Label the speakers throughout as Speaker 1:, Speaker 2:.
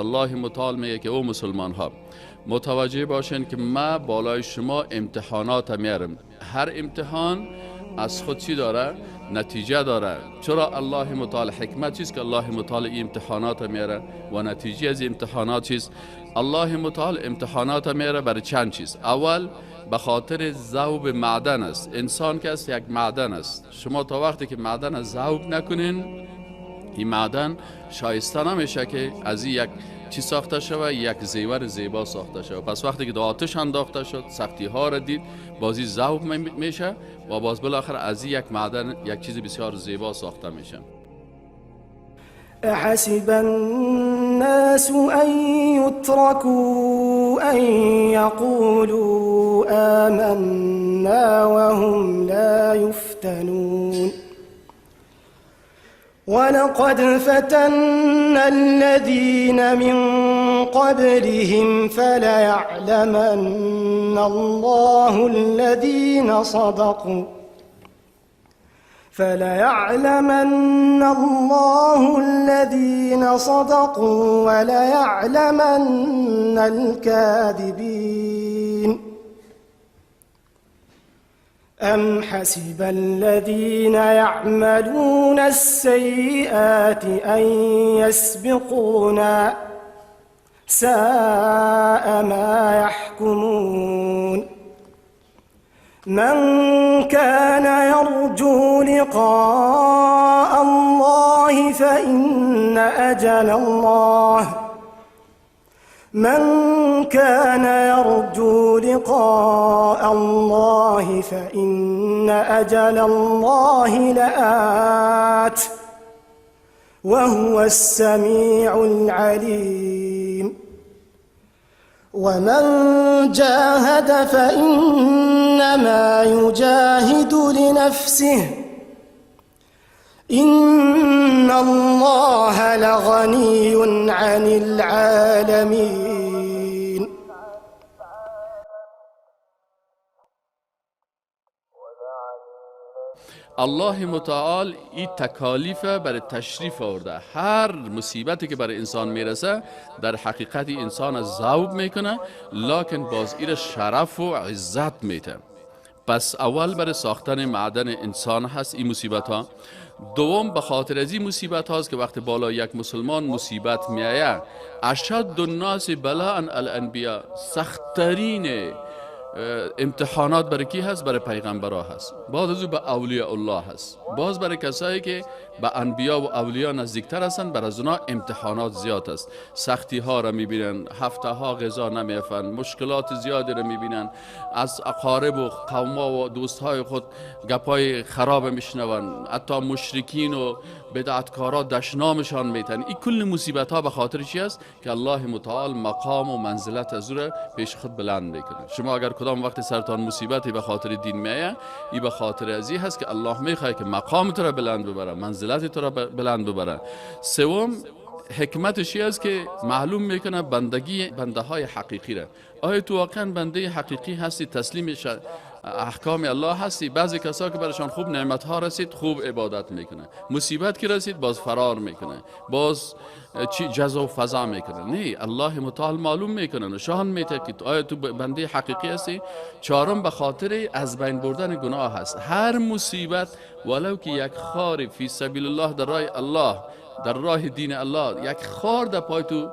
Speaker 1: الله متعال میگه که او مسلمان ها متوجه باشین که ما بالای شما امتحانات میارم. هر امتحان از خود چی داره؟ نتیجه داره. چرا الله متعال حکمت چیست که الله متعال این امتحانات میاره و نتیجه از امتحانات چیست؟ الله متعال امتحانات میاره برای چند چیز. اول به خاطر ذوب معدن است. انسان که است یک معدن است. شما تا وقتی که معدن از ذوب نکنین، این معدن شایسته نمیشه که از این یک چی ساخته شوه، یک زیور زیبا ساخته شوه. پس وقتی که آتش انداخته شد، سختی ها را دید، بازی ذوب میشه و باز بالاخره از این یک معدن یک چیز بسیار زیبا ساخته میشه.
Speaker 2: أحسب الناس أن يتركوا أن يقولوا آمنا وهم لا يفتنون ولقد فتنا الذين من قبلهم فليعلمن الله الذين صدقوا فليعلمن الله الذين صدقوا وليعلمن الكاذبين أم حسب الذين يعملون السيئات أن يسبقونا ساء ما يحكمون من كان يرجو لقاء الله فإن أجل الله من كان يرجو لقاء الله فإن أجل الله لآت وهو السميع العليم ومن جاهد فإنما يجاهد لنفسه إن الله لغني عن العالمين.
Speaker 1: الله متعال این تکالیف برای تشریف آورده. هر مصیبتی که برای انسان میرسه در حقیقت انسان از ذوب میکنه، لکن باز ایر شرف و عزت میته. پس اول برای ساختن معدن انسان هست این مصیبت ها. دوم به خاطر از این مصیبت هاست که وقت بالا یک مسلمان مصیبت میایه، اشد الناس بلاء الانبیاء، سختترین امتحانات برای کی هست؟ برای پیغمبرا هست. باز از او به اولیاء الله هست. باز برای کسایی که به انبیا و اولیا نزدیکتر هستن، بر از اونا امتحانات زیاد است. سختی ها را میبینن، هفته ها غذا نمیفن، مشکلات زیادی را میبینن، از اقارب و قوما و دوستهای خود گپای خراب میشنون، حتی مشرکین و بدعتکارا دشنامشان میتن. این کل مصیبت ها به خاطر چی است؟ که الله متعال مقام و منزلت از او را پیش خود بلند میکنه. شما اگر کدام وقت سرتان مصیبتی به خاطر دین میایه، این به خاطر ازی هست که الله میخواد که مقام تو را بلند ببره، منزلت تو را بلند ببره. سوم حکمتش است که معلوم میکنه بندگی بنده های حقیقی را. آیا تو واقعا بنده حقیقی هستی؟ تسلیم احکام الله هستی؟ بعضی کسا که برشان خوب نعمت ها رسید خوب عبادت میکنه، مصیبت که رسید باز فرار میکنه، باز چی جزا و فضا میکنه. نه، الله متعال معلوم میکنه، نشان میده که آیا تو بنده حقیقی هستی. چهارم به خاطر از بین بردن گناه هست. هر مصیبت ولو که یک خار فی سبیل الله، در راه الله، در راه دین الله، یک خار در پای تو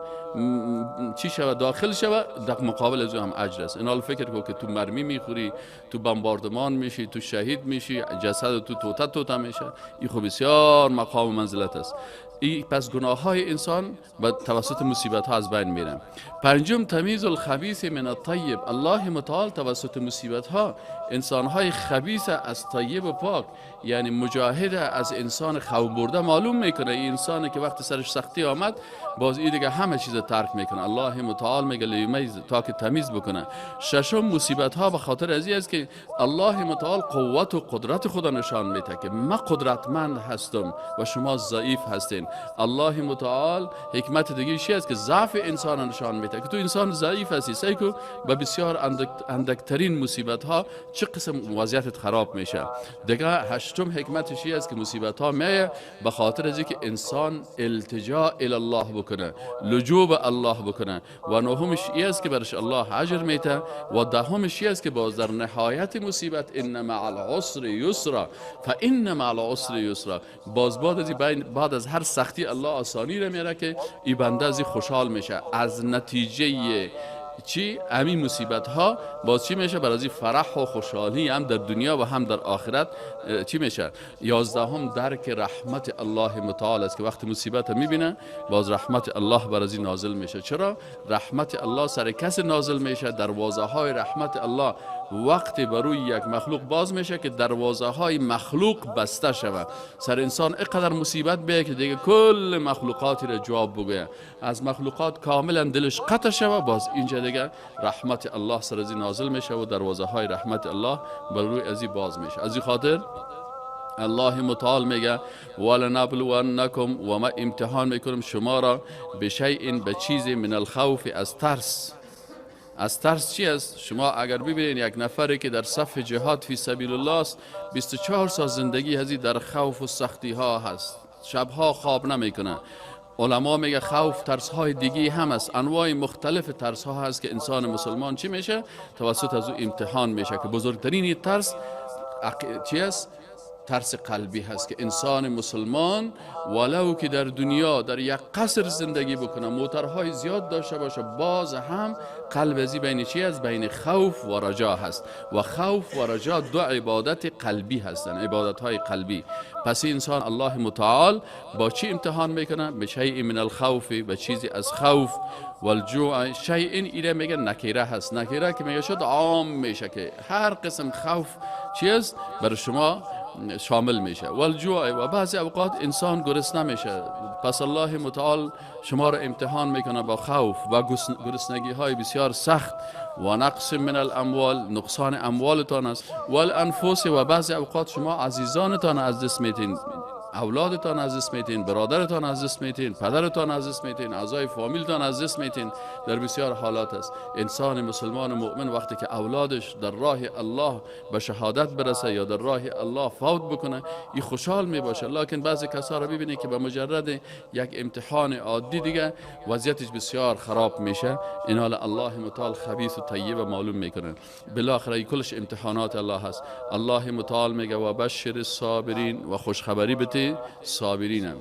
Speaker 1: چی شوه داخل شوه، در مقابل از هم اجر است. این حال فکر کن که تو مرمی میخوری، تو بمباردمان میشی، تو شهید میشی، جسد تو توته توته میشه. این خب بسیار مقام و منزلت است. ای پس گناه های انسان با توسط مصیبت ها از بین میره. پنجم تمیز الخبیث من الطیب. الله متعال توسط مصیبت ها انسان های خبیث از طیب و پاک، یعنی مجاهد از انسان خو برده معلوم میکنه. این انسانی که وقت سرش سختی آمد باز این دیگه همه چیز ترک میکنه. الله متعال میگه لیمیز، تا که تمیز بکنه. ششم مصیبت ها به خاطر از این است که الله متعال قوت و قدرت خدا نشان میده که من قدرتمند هستم و شما ضعیف هستین. هستین. الله متعال حکمت دیگه چی است که ضعف انسان نشان میده که تو انسان ضعیف هستی، سعی کو به بسیار اندکترین مصیبت ها چه قسم وضعیتت خراب میشه. دیگه هشتم حکمت چی است که مصیبت ها میه به خاطر از اینکه انسان التجا الی الله بکنه، لجوع به الله بکنه. و نهمش ای است که برش الله اجر میده. و دهمش ای است که باز در نهایت مصیبت ان مع العسر یسرا فان مع العسر یسرا، باز بعد از هر سختی الله آسانی را میاره که ای بنده از خوشحال میشه. از نتیجه چی؟ همین مصیبت ها باز چی میشه؟ برای فرح و خوشحالی هم در دنیا و هم در آخرت چی میشه؟ 11 درک رحمت الله متعال است که وقتی مصیبت میبینه باز رحمت الله برای نازل میشه. چرا؟ رحمت الله سر کس نازل میشه، دروازه های رحمت الله وقتی بروی یک مخلوق باز میشه که دروازه های مخلوق بسته شود. سر انسان اینقدر مصیبت بیه که دیگه کل مخلوقاتی را جواب بگویه، از مخلوقات کاملا دلش قطع شود، باز اینجا دیگه رحمت الله سر از نازل میشه و دروازه های رحمت الله بر روی ازی باز میشه. از این خاطر الله متعال میگه ولنبلونکم، و ما امتحان میکنم شما را بشیء، به چیزی، من الخوف، از ترس. از ترس چی است؟ شما اگر ببینید یک نفری که در صف جهاد فی سبیل الله است، 24 سال زندگی هزی در خوف و سختی ها هست، شبها خواب نمیکنه. علما میگه خوف ترس های دیگه هم است، انواع مختلف ترس ها هست که انسان مسلمان چی میشه؟ توسط از او امتحان میشه که بزرگترین ترس چی است؟ ترس قلبی هست که انسان مسلمان ولو که در دنیا در یک قصر زندگی بکنه، موترهای زیاد داشته باشه، باز هم قلب ازی بین چی است؟ بین خوف و رجا هست. و خوف و رجا دو عبادت قلبی هستند، عبادت های قلبی. پس انسان الله متعال با چی امتحان میکنه؟ به شیء من الخوف، به چیزی از خوف، والجوع. شیء ایره میگه نکیره هست، نکیره که میگه شد عام میشه که هر قسم خوف چی است برای شما شامل میشه. والجوع، و بعضی اوقات انسان گرسنه میشه، پس الله متعال شما را امتحان میکنه با خوف و گرسنگی های بسیار سخت. و نقص من الاموال، نقصان اموالتان است. والانفس، و بعضی اوقات شما عزیزانتان از دست میتین، اولادتان از دست میتین، برادرتان از دست میتین، پدرتان از دست میتین، اعضای فامیلتان از دست میتین. در بسیار حالات است انسان مسلمان و مؤمن وقتی که اولادش در راه الله به شهادت برسه یا در راه الله فوت بکنه، این خوشحال میباشه. لکن بعضی کسا را ببینید که به مجرد یک امتحان عادی دیگه وضعیتش بسیار خراب میشه. این حال الله متعال خبیث و طیب معلوم میکنه. بالاخره کلش امتحانات الله هست. الله متعال میگه و بشر الصابرین، و خوشخبری بده صابرینم.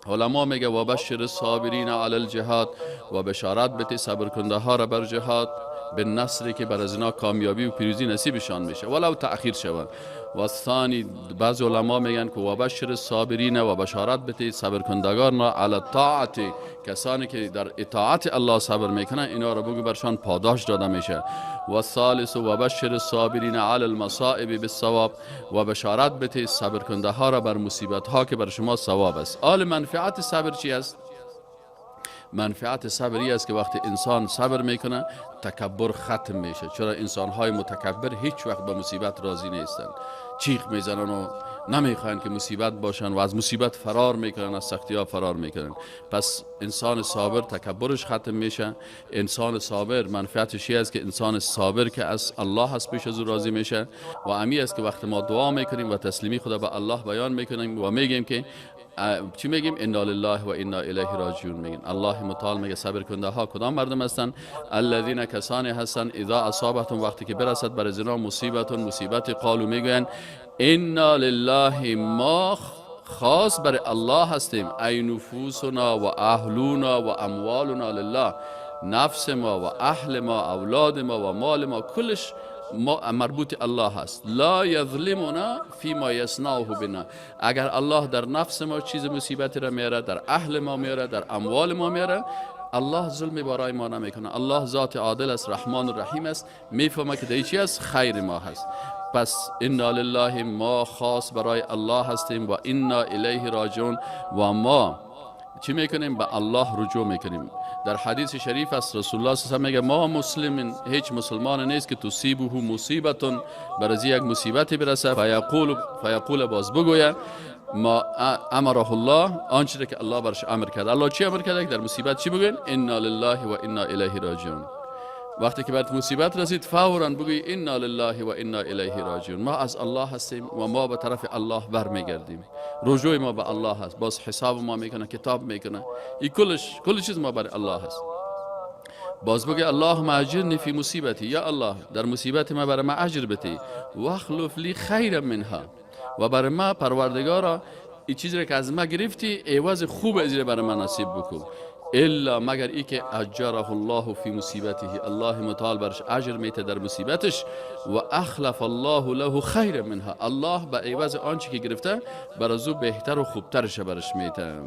Speaker 1: علما میگه و بشر الصابرین علی الجهاد، و بشارت بده صبر کنده ها را بر جهاد، به نصری که بر از اینا کامیابی و پیروزی نصیبشان میشه ولو تأخیر شود. و ثانی بعض علما میگن که و بشر الصابرین، و بشارت بده صبر کندگان را علی الطاعت، کسانی که در اطاعت الله صبر میکنن اینا را بگو برشان پاداش داده میشه. و ثالث و بشر الصابرین علی المصائب بالثواب، و بشارت بده صبر کنده ها را بر مصیبت ها که بر شما ثواب است. آل منفعت صبر چی است؟ منفعت صبری است که وقتی انسان صبر میکنه تکبر ختم میشه. چرا انسان های متکبر هیچ وقت به مصیبت راضی نیستند، چیخ میزنن و نمیخواین که مصیبت باشن و از مصیبت فرار میکنن، از سختی ها فرار میکنن. پس انسان صابر تکبرش ختم میشه. انسان صابر منفعتش است که انسان صابر که از الله هست پیش از او راضی میشه. و امی است که وقتی ما دعا میکنیم و تسلیمی خدا به الله بیان میکنیم و میگیم که چی میگیم؟ انا لله و انا الیه راجعون میگیم. الله متعال میگه صبر کننده ها کدام مردم هستند؟ الذین، کسانی هستند، اذا اصابتهم، وقتی که برسد بر ازنا مصیبت، مصیبت، قالوا میگویند انا لله، ما خاص بر الله هستیم، ای نفوسنا و اهلونا و اموالنا لله، نفس ما و اهل ما، اولاد ما و مال ما، کلش ما مربوط الله هست. لا یظلمنا فیما یصنعه بنا، اگر الله در نفس ما چیز مصیبتی را میاره، در اهل ما میاره، در اموال ما میاره، الله ظلم برای ما نمیکنه. الله ذات عادل است، رحمان و رحیم است، میفهمه که در چی است؟ خیر ما هست. پس انا لله، ما خاص برای الله هستیم، و انا الیه راجعون، و ما چی میکنیم؟ به الله رجوع میکنیم. در حدیث شریف است رسول الله صلی الله علیه و میگه ما مسلم، هیچ مسلمان نیست که تصیبه مصیبتون، بر از یک مصیبتی برسه، فیقول باز بگوید ما امره الله، آنچه که الله برش امر کرد. الله چی امر کرده؟ در مصیبت چی بگوین؟ انا لله و انا الیه راجعون. وقتی که برات مصیبت رسید فورا بگوی انا لله و انا الیه راجعون. ما از الله هستیم و ما به طرف الله برمیگردیم. رجوع ما به الله هست. باز حساب ما میکنه، کتاب میکنه، این کلش، کل چیز ما برای الله هست. باز بگه اللهم اجرنی فی مصیبتی، یا الله در مصیبت ما برای ما اجر بتی، واخلف لی خیرا منها، و برای ما پروردگارا این چیزی را که از ما گرفتی عوض خوب از برای من نصیب بکن. الا مگر ای که اجره الله فی مصیبته، الله متعال برش اجر میته در مصیبتش، و اخلف الله له خیر منها، الله به عوض آنچه که گرفته بر از او بهتر و خوبترش برش میته.